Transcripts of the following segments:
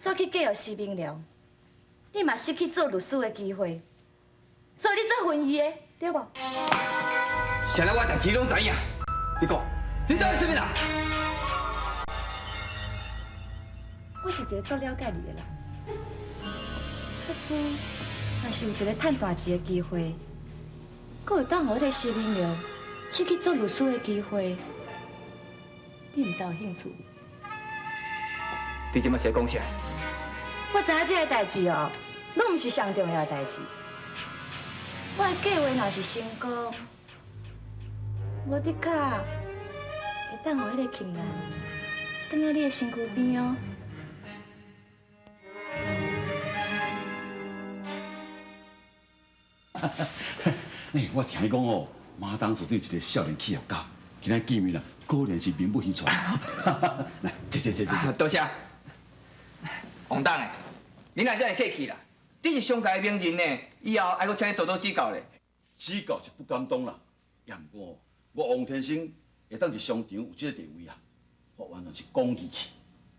煞去嫁予施明良，你嘛失去做律师的机会，所以你做恨伊的，對無？啥人我代誌攏知影，你講，你到底啥物人？我是一個足了解你的人，可是，若是有一個趁大錢的機會，閣會當予彼個施明良失去做律師的機會，你毋知有興趣？你這馬是咧講啥？我知影這个代誌哦，攏毋是上重要的代誌。我的計劃若是成功，無的確會當予彼个慶蘭轉來你的身軀邊哦。欸，我聽伊講哦，馬董事長一个少年企業家，今仔見面啦，果然是名不虛傳。來，坐坐坐坐。多謝。王董的，你若遮爾客氣啦，你是商界的名人呢，以後愛閣請你多多指教咧。指教是不敢當啦，也毋過我王天生會當佇商場有這个地位啊，我完全是講義氣，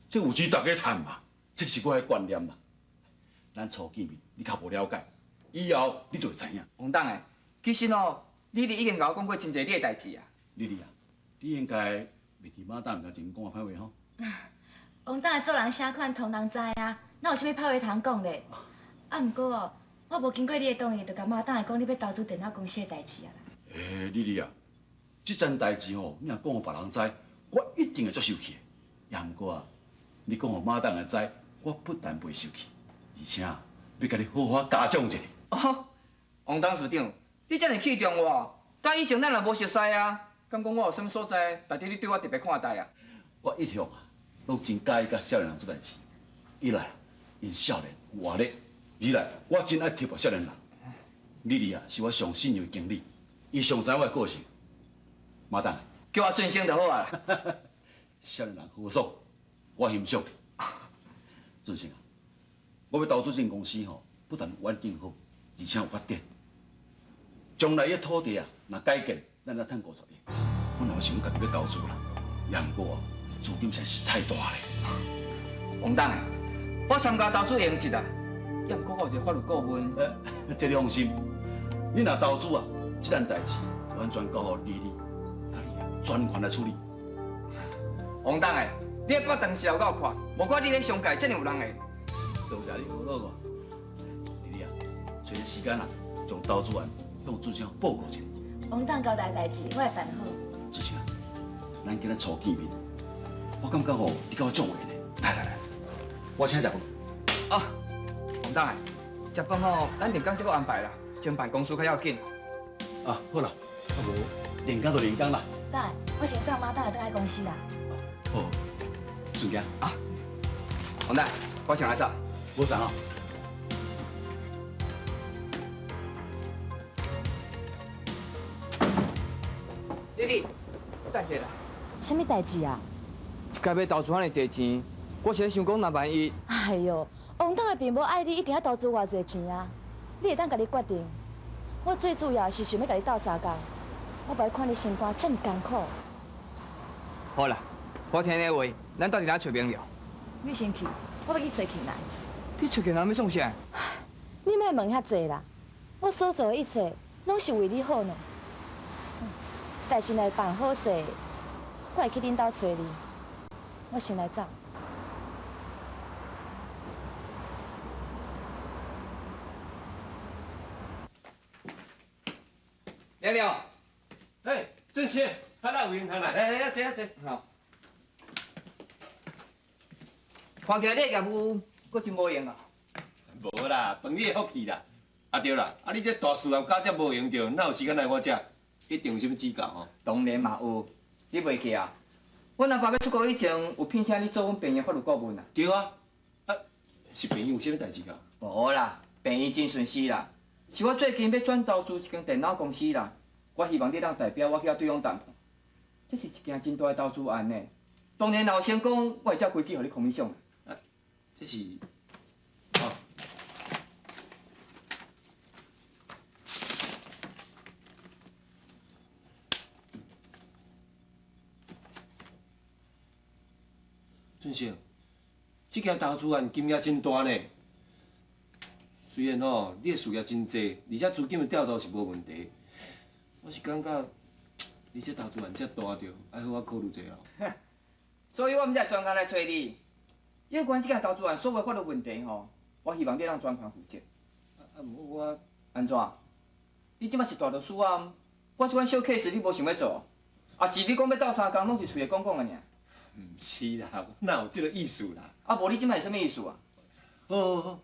這有錢大家趁嘛，這是我的觀念啦。咱初見面，你較無了解，以後你就會知影。王董的，其實哦，你已經共我講過真濟你的代誌啊。麗麗啊，你應該袂佇馬董面前講歹話吼。王董的做人啥款，統人知啊，哪有啥物歹話通講咧？啊，毋過哦，我無經過你的同意，就共馬董講你欲投資電腦公司的代誌啊啦。欸，麗麗啊，這件代誌吼，你若講予別人知，我一定會足生氣的。也毋過啊，你講予馬董會知，我不但袂生氣，而且欲共你好好嘉獎一下。哦，王董事長，你遮爾器重我，但以前咱也無熟似啊，敢講我有啥物所在值得你對我特別看待啊？我一向啊，攏真佮意佮少年人做代誌。一來，𪜶少年有活力；二來，我真愛提拔少年人。麗麗啊，是我上信任的經理，伊上知我的個性。馬董，叫我俊生就好啊。少年人豪爽，我欣賞你。俊生啊，我欲投資這間公司吼，不但環境好，而且有發展。將來彼土地啊，若改建，咱才趁50億。本來我想家己欲投資啦，也毋過資金實在是太大咧。王董，我參加投資會用一啊，也毋過我有一個法律顧問。這你放心，你若投資啊，這件代誌完全交予麗麗，佮你啊專權來處理。王董的，你的腹當是有夠闊，無怪你咧商界遮爾有人緣。多謝你呵咾我。麗麗啊，揣個時間啊，將投資案向俊生報告一下。王董交代代誌，我會辦好。俊生啊，咱今仔初見面，我感覺吼，你佮我足有緣的。來來來，我請食飯。哦，王董，食飯吼，咱連工這個安排啦，先辦公事較要緊。啊，好啦，啊無連工就連工啦。董，我先送媽董來轉來公司啦。好，順行啊。王董，我先來走。無送啊。麗麗，等下啦。啥物代誌啊？一家欲投資遐爾濟錢，我是咧想講，若萬一…… 哎喲，王董的並無愛你，一定愛投資偌濟錢啊！你會當家己決定。我最主要是想欲共你鬥相共，我無愛看你心肝這麼艱苦。好啦，我聽你話，咱鬥陣來揣朋友。你先去，我欲去揣慶蘭。你揣慶蘭欲創啥？你莫問遐濟啦，我所做的一切，攏是為你好呢。代誌若辦好勢，我會去恁兜揣你。我先來走。娘娘，哎，俊生，啊，哪有闲通来？来来，坐啊坐。好。看起來你的業務閣真無閒啊。無啦，飯你的福氣啦。啊對啦，啊你這大事業家遮無閒著，哪有時間來我遮？一定有啥物指教吼？當然嘛有，你袂記啊？阮阿爸欲出國以前，有聘請你做阮病院法律顧問啊。對啊，啊是病院有啥物代誌啊？無啦，病院真順勢啦。是我最近欲轉投資一間電腦公司啦，我希望你當代表我去佮對方談判。這是一件真大的投資案呢。當然，若有成功，我會照規矩予你 commission。啊，這是，哦。俊生，這件投資案金額真大呢。雖然吼，你的事業真濟，而且資金的調度是無問題，我是感覺你這投資案遮大著，愛好好考慮者哦。所以我毋才專工來揣你。有關這件投資案所有法律問題吼，我希望你通專權負責。啊，毋過我按怎？你這擺是大律師啊，我這款小 case 你無想欲做，抑是你講欲鬥相共，攏是喙會講講的爾？毋是啦，我哪有這個意思啦？啊，無你這擺是啥物意思啊？好好好，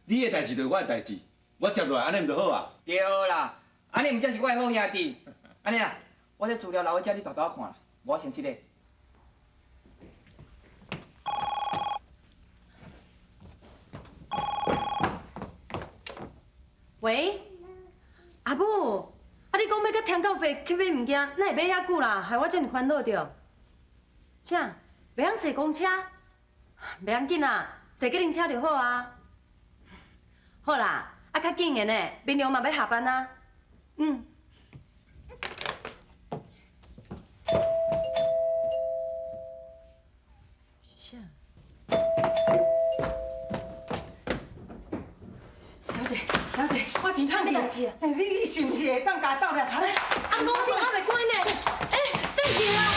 你的代誌就是我的代誌，我接落來按呢毋就好啊？對啦，按呢毋才是我的好兄弟。按呢啦，我這資料留佇遮，你沓沓仔看啦，無我先失禮。喂，阿母，啊你講欲佮天狗伯去買物件，哪會買遐久啦？害我遮爾煩惱著。啥？袂曉坐公車？袂要緊啦，坐計程車就好啊。好啦，啊較緊的呢，明良嘛欲下班啊。嗯。啥？小姐，小姐，我真趁氣。哎，你是毋是會當共鬥掠查？阿公，我電話袂關呢。哎，等一下啦。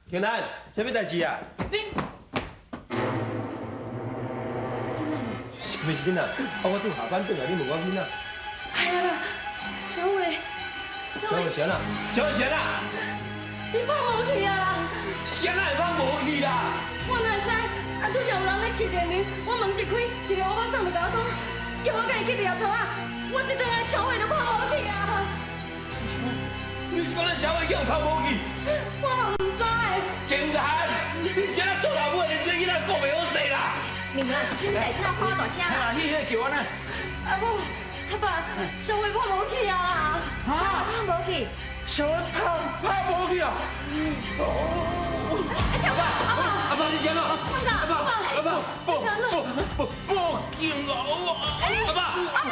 建南，啥物代誌啊？你，啥物囡仔？啊，我拄下班轉來，你問我囡仔？哎呀，小偉，小偉啥啦？小偉啥啦？你放無去啊？啥啦會放無去啦？我哪知？啊，拄才有人咧試電鈴，我門一開，一个烏巴桑就共我講，叫我共伊去掠草仔，我這轉來小偉就放無去啊！你是講咱小偉叫人偷無去？我嘛毋知。建南，你啥啦做老母的，連這囡仔顧袂好勢啦！你們啥物代誌喊大聲啦？你迄叫我呢？阿母，阿爸，小偉拍無去啊！哈？拍無去？小偉拍無去啊！阿爸，阿爸，阿爸你啥咯？阿爸，阿爸，報報警啊！阿爸，阿爸。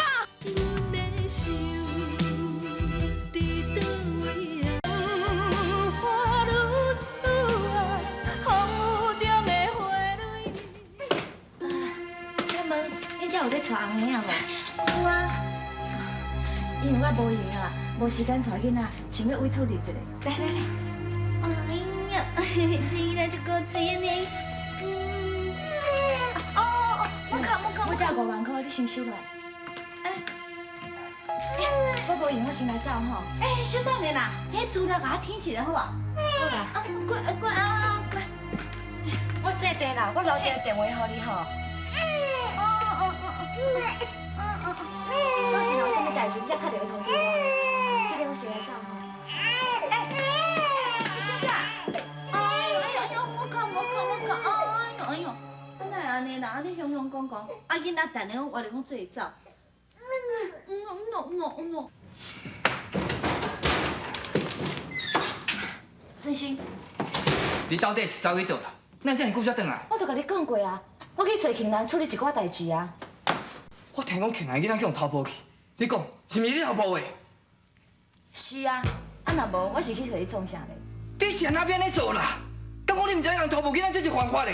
有咧带红婴仔无？有啊。因为我无闲啊，无时间带囡仔，想欲委托你一下。来来来。哎呀，这囡仔足古锥呢。哦，我看我看。我这5万块，你先收来。哎。我无闲，我先来走吼。哎，稍等下啦，彼资料共我填一下好无？好啦。啊，乖乖啊乖。我细地啦，我留一个电话予你吼。到时若有啥物代誌，你才敲電話通知我。是嘞，我先來走吼。哎，小姐，哎呦哎呦哎呦，莫哭莫哭莫哭，哎呦哎呦，啊哪會按呢啦？按呢雄雄講講，啊囡仔等下我就講做會走。嗯嗯嗯嗯。曾生，你到底是走去佗啦？哪遮爾久才轉來？我都共你講過啊，我去揣慶蘭處理一寡代誌啊。我聽講慶蘭囡仔去予偷抱去，你講是毋是你偷抱的？是啊，啊若無，我是去揣伊創啥咧？你是按怎欲按呢做啦？敢講你毋知影人偷抱囡仔這是犯法的？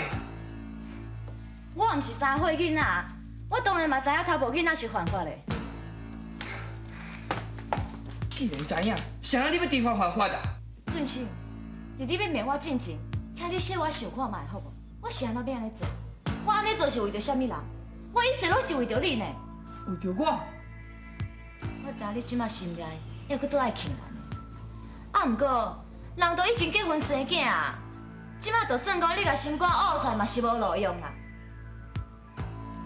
我毋是3歲囡仔，我當然嘛知影偷抱囡仔是犯法的。既然知影，啥人你欲知法犯法啊？俊生，伫你欲骂我進前，請你小可想看覓好無？我是按怎欲按呢做？我按呢做是為著啥物人？我一切攏是為著你呢。為著我？我知你這馬心內猶閣做愛慶蘭的，啊，毋過人都已經結婚生囝啊，這擺就算講你共心肝挖出來嘛是無路用啦。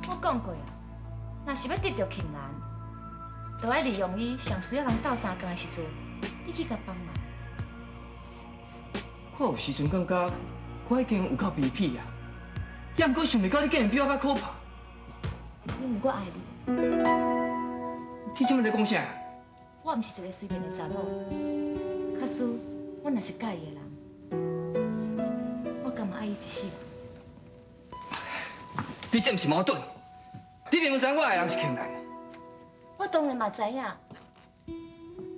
我講過啊，若是欲得著慶蘭，就愛利用伊上需要人鬥相共的時陣，你去共幫忙。我有時陣感覺我已經有夠卑鄙啊，也毋過想袂到你竟然比我較可怕。因為我愛你。你這擺咧講啥？我毋是一個隨便的查某，假使我若是佮意的人，我甘嘛愛伊一世人。你這毋是矛盾？你明明知影我愛的人是慶蘭。我當然嘛知影，啊，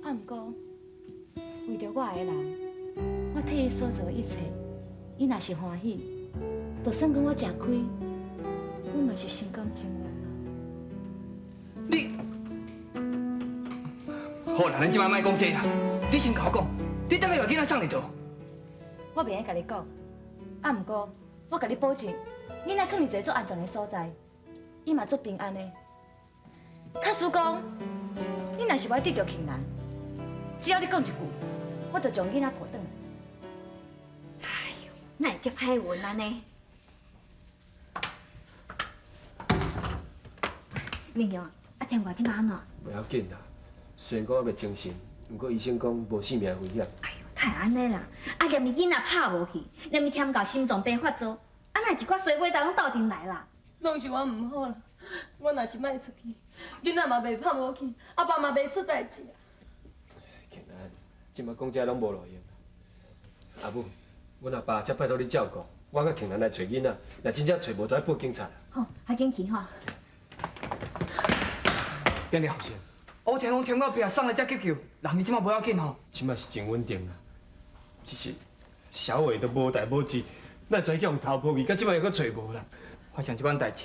毋過為著我愛的人，我替伊所做的一切，伊若是歡喜，就算講我食虧，我嘛是心甘情願啊。你好啦，咱這擺莫講這啦，你先共我講，你踮咧共囡仔送佇佗？我袂愛共你講，啊，毋過我共你保證，囡仔囥佇一个足安全的所在，伊嘛足平安的。假使講，你若是欲得著慶蘭，只要你講一句，我就將囡仔抱轉來。哎喲，哪會這歹運按呢？明雄，啊，天外這擺按怎？袂要緊啦，雖然講猶袂精神，毋過醫生講無性命危險。哎喲，哪會按呢啦？啊，連伊囡仔拍無去，連伊添到心臟病發作，啊，哪會一寡衰尾仔攏鬥陣來啦？攏是我毋好啦，我若是莫出去，囡仔嘛袂拍無去，阿爸嘛袂出代誌啊。慶蘭，這擺講這攏無路用。阿母，阮阿爸才拜託你照顧，我佮慶蘭來揣囡仔，若真正揣無，就愛報警察。好，較緊去吼。亮亮，我聽講添到病送來遮急救，人伊這擺無要緊吼。這擺是真穩定啦，只是小偉都無代無誌，咱才去予偷抱去，到這擺又閣揣無啦。發生這款代誌，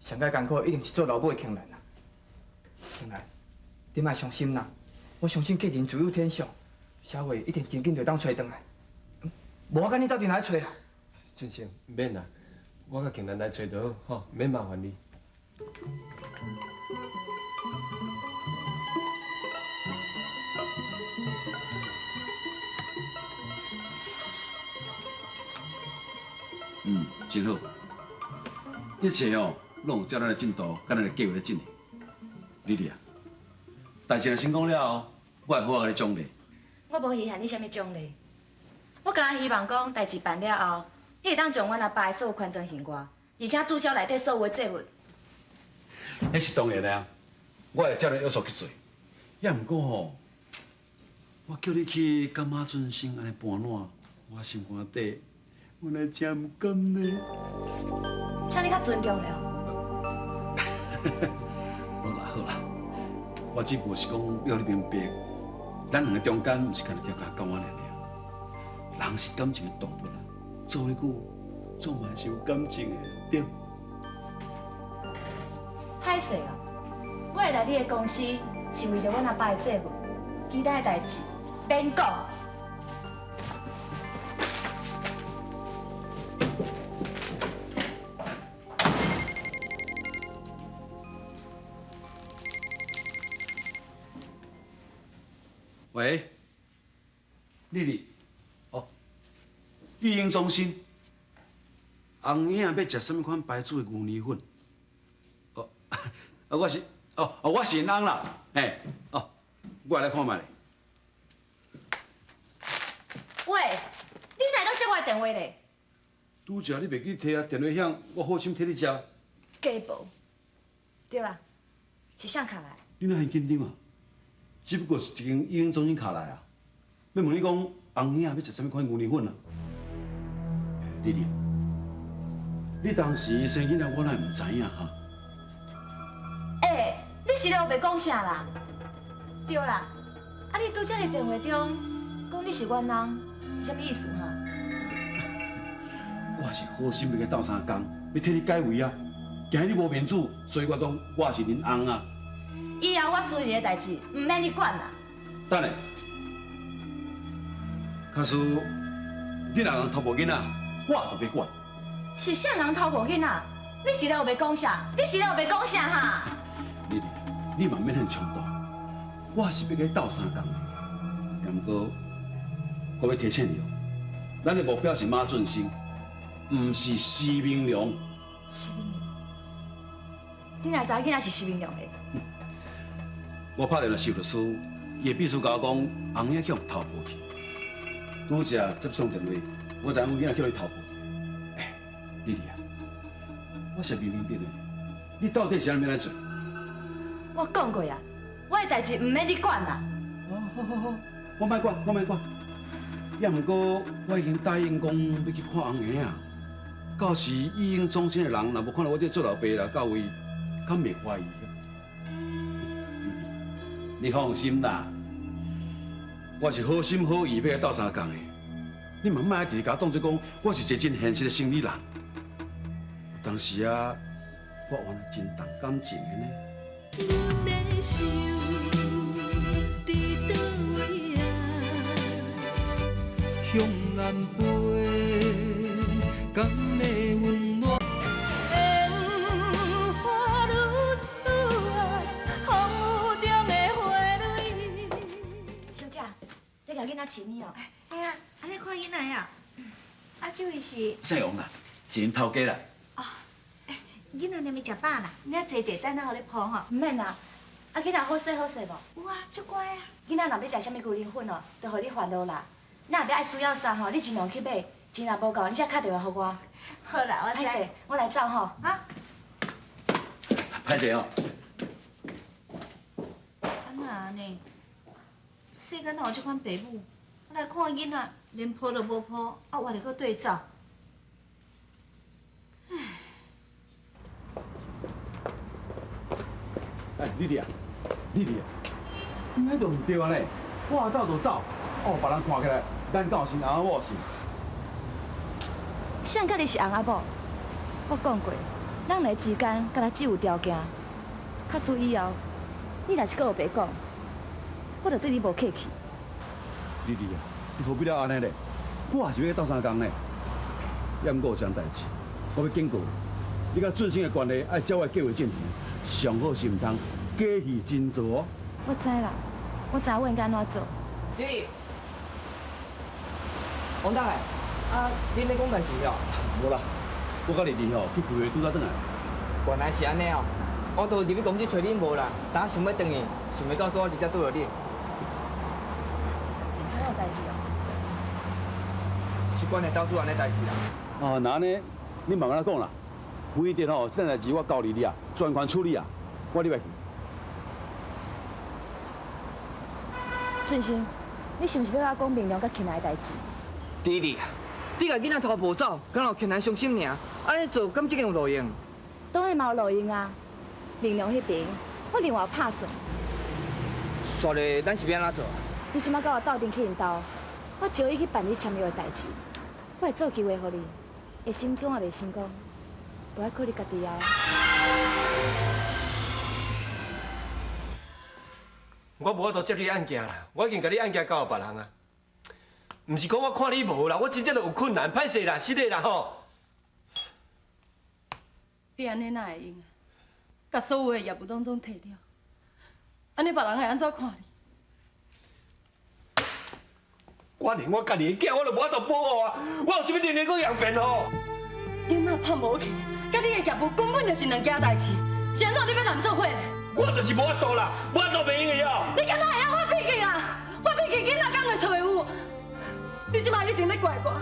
上蓋艱苦一定是做老母的慶蘭啦。慶蘭，你莫傷心啦，我相信吉人自有天相，小偉一定真緊就當揣轉來。無，我佮你鬥陣來揣啦。俊生，毋免啦，我佮慶蘭來揣就好，吼，免麻煩你。嗯，真好。一切哦，攏有照咱的進度，佮咱的計劃咧進行。莉莉啊，代誌若成功了後，我會好好共你獎勵。我無稀罕你啥物獎勵，我干焦希望講代誌辦了後，你會當將阮阿爸的所有權狀還我，而且註銷內底所有的債務。彼是當然的啊，我會照你約束去做。也毋過吼，我叫你去佮馬俊生按呢搬爛，我心肝底，我來真毋甘呢。請你較尊重咧。好啦好啦，我只不過是講要你明白，咱兩个中間毋是干焦條跤膠仔爾爾，人是感情的動物啦，做伙久，總嘛是有感情的，對。歹勢哦，我會來你的公司是為著阮阿爸的債務，其他的代誌免講。喂，麗麗，哦，育嬰中心，紅影欲食啥物款牌子的牛奶粉？哦，啊，我是，哦，哦，我是𪜶翁啦，嘿，哦，我來看覓咧。喂，你哪會當接我的電話咧？拄才你袂記提啊，電話響，我好心替你接。假無，對啦，是誰敲來？你哪遐緊張啊？只不過是一間育嬰中心敲來啊，欲問你講紅影欲食啥物款牛奶粉啊？麗麗，你當時生囡仔，我哪會毋知影哈？欸，你是咧烏白講啥啦？對啦，啊你拄才佇電話中講你是阮翁，是啥物意思哈？我是好心欲共鬥相共，欲替你解圍啊，驚你無面子，所以我講我是恁翁啊。以後我私人的代誌，毋免你管啦。等下，假使你若人偷抱囡仔，我就欲管。是啥人偷抱囡仔？你是咧烏白講啥？你是咧烏白講啥哈？麗麗，你嘛免遐衝動，我是欲共你鬥相共的，也毋過我欲提醒你哦，咱的目标是马俊生，毋是施明良。施明良，你哪知影囡仔是施明良的？我拍电话收律师，伊的秘书共我讲，红婴去予偷报去。拄才接送电话，我知影阮囡仔去予伊偷报去。哎，丽丽啊，我是明明白的，你到底是按怎欲按怎做？我讲过啊，我的代志毋免你管啦。哦，好好好，我莫管，我莫管。也毋过我已经答应讲欲去看红婴啊，到时育婴中心的人若无看到我这做老爸啦，到位，敢袂怀疑？你放心啦，我是好心好意欲来斗相共的，你嘛莫一直共我当作讲我是一个真现实的生理人。当时啊，我原来真重感情的呢。向南飞，敢会温暖？烟花女子啊，风雨中的花蕊。小姐，你共囡仔饲呢哦？哎呀，按呢看囡仔啊？啊，这位是？姓王啦，是𪜶头家啦。哦，囡仔连未食饱啦，你仔坐坐，等下予你抱吼。毋免啦，啊，囡仔好势好势无？有啊，足乖啊。囡仔若欲食啥物牛奶粉哦，就予你烦恼啦。你若欲爱需要啥吼，你尽量去买，钱若无够，你才敲电话予我。好啦，我知。歹势，我来走吼。啊。歹势哦。啊哪按呢？世间哪有这款爸母？来看囡仔，连抱都无抱，啊，活咧阁缀走。唉。哎，丽丽啊，丽丽啊，你彼就毋对啊呢，话走就走，哦，别人看起来，咱敢有信翁仔某是？谁佮你是翁仔某？我讲过，咱两个之间敢若只有条件。假使以后你若是阁有白讲，我就对你无客气。丽丽啊，你何必了按呢咧？我也是欲斗相共呢。也毋过有一项代志，我欲警告你，你佮俊生的关系爱照我的计划进行，上好是毋通假戏真做哦。我知啦，我知我应该按怎做。丽丽，王大海，啊，恁咧讲代志哦？无啦，我佮丽丽吼去开会，拄才转来。原来是按呢哦，我都入去公司揣恁无啦，当想欲转去，想袂到拄好伫遮拄著你。你知我有代志哦？是关系投资案的代志啦。哦，那按呢，你慢慢仔讲啦。非得吼，这件代志我交予你啊，专权处理啊，我入来去。俊生，你是毋是欲我讲明良佮庆兰的代志？弟弟啊，你共囡仔偷步走，敢若庆兰伤心尔，按呢做，敢这间有路用？当然嘛有路用啊！明良彼边，我另外拍算。煞咧，咱是欲按怎做？你这摆佮我斗阵去𪜶兜，我招伊去办理签约的代志，我会做机会予你，会成功抑袂成功，都爱靠你家己啊！我无法度接你案件啦，我已经共你案件交予别人啊。毋是讲我看你无啦，我真正就有困难，歹势啦，实的啦吼。你按呢哪会用啊？共所有的业务拢总退掉，按呢别人会按怎看你？我连我家己的囝我都无法度保护啊！我有啥物能力阁扬辩吼？囡仔拍无去，佮你的业务根本就是两件代志，是按怎你欲谈做伙？我就是无法度啦，无法度袂用的哦。你敢若会晓发脾气啦？发脾气囡仔敢会找会有？你这摆一定咧怪我，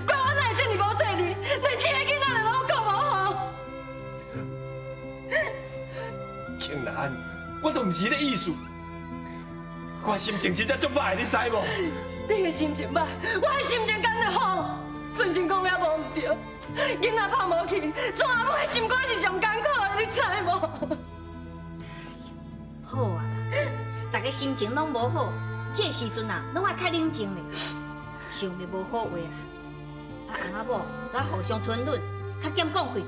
怪我哪会这尔无细腻，连这个囡仔都拢顾无好。庆兰，我都毋是彼个意思，我心情真正足歹，你知无？你的心情歹，我的心情敢会好？俊生讲了无毋对，囡仔拍无去，做阿母的心肝是上艰苦的，你知无？好啊啦，大家心情拢无好，这个时阵啊，拢爱较冷静咧，想袂无好话啦。啊，翁仔某，都爱互相吞忍，较减讲几句。